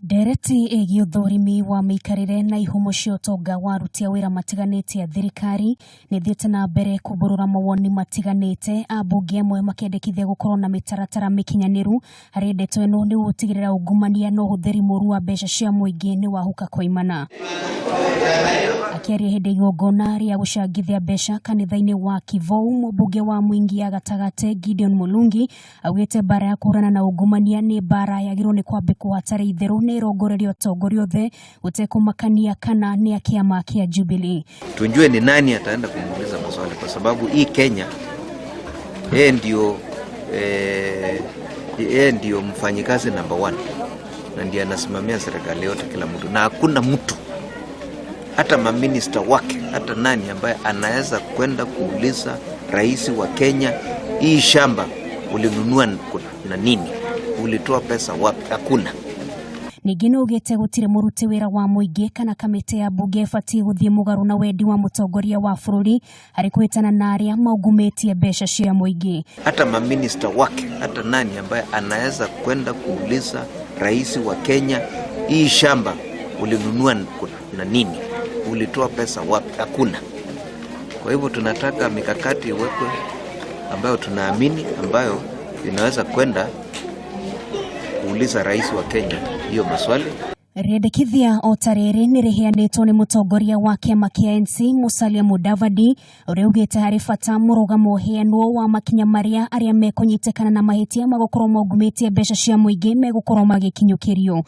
Ndereti ĩgiĩ ũthũrimi wa mĩikarĩre na ihumo cia ũtonga wa aruti a wĩra matiganĩte a thirikari nĩ ĩthiĩte na mbere kumbũrũra mawoni matiganĩte, ambunge amwe makĩendekithia gũkorwo na mĩtaratara mĩkinyanĩru harĩ ndeto ĩno nĩguo gũtigĩrĩra ungumania na ũhũthĩri mũru wa mbeca cia mũingĩ nĩ wahuka koimana. Akĩaria hĩndĩ ya igongona rĩa gũcangithia mbeca kanitha-inĩ wa Kivou, mũmbunge wa Mwingi ya gatagatĩ Gideon Mulungi augĩte mbara ya kũhũrana na ungumania nĩ mbara yagĩrĩirwo nĩ kwambĩkwo hatarĩ itherũ na ĩrongorerio atongoria othe gũtekũmakania kana nĩ a kĩama kĩa Jubilee. Tujue ni nani ataenda kumuuliza maswali, kwa sababu hii Kenya yeye ndio mfanyikazi number one na ndiye anasimamia serikali yote, kila mtu, na hakuna mtu, hata maminista wake, hata nani ambaye anaweza kwenda kuuliza rais wa Kenya, "Hii shamba ulinunua na nini? Ulitoa pesa wapi?" Hakuna. Ningĩ nĩ augĩte gũtirĩ mũruti wĩra wa mũingĩ kana kamĩtĩ ya mbunge ĩbatiĩ gũthiĩ mũgarũ na wendi wa mũtongoria wa bũrũri harĩ kwĩtana na arĩa maungumĩtie mbeca cia mũingĩ. Hata maminista wake, hata nani ambaye anaweza kwenda kuuliza rais wa Kenya, "Hii shamba ulinunua na nini? Ulitoa pesa wapi?" Hakuna. Kwa hivyo tunataka mikakati iwekwe ambayo tunaamini ambayo inaweza kwenda kuuliza rais wa Kenya hiyo maswali. Rĩendekithia o ta rĩrĩ nĩ rĩheanĩtwo nĩ mũtongoria wa kĩama kĩa ANC Musalia Mudavadi, ũrĩa augĩte harĩ bata mũrũgamo ũheanwo wa makinya marĩa arĩa mekũnyitĩkana na mahĩtia magũkorwo maungumĩtie mbeca cia mũingĩ megũkorwo magĩkinyũkĩrio.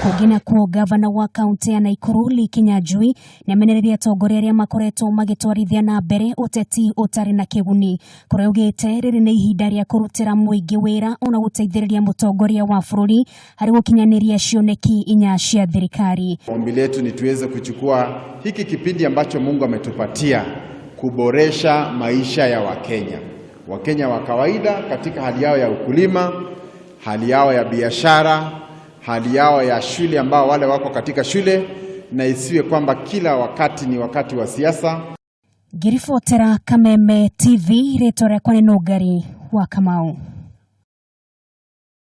Kũngĩ nakuo, gavana wa kaunti ya Naikuru Lee Kinyanjui nĩamenereirie atongoria arĩa makoretwo magĩtwarithia na mbere ũteti ũtarĩ na kĩguni, kũrĩa augĩte rĩrĩ nĩ ihinda rĩa kũrutĩra mũingĩ wĩra ona gũteithĩrĩria mũtongoria wa bũrũri harĩ gũkinyanĩria cioneki inya cia thirikari. Ombi letu ni tuweze kuchukua hiki kipindi ambacho Mungu ametupatia kuboresha maisha ya Wakenya, Wakenya wa kawaida katika hali yao ya ukulima, hali yao ya biashara, hali yao ya shule, ambao wale wako katika shule, na isiwe kwamba kila wakati ni wakati wa siasa. Ngĩribotera Kameme TV, rĩtwa rĩakwa nĩ Nũngari wa Kamau.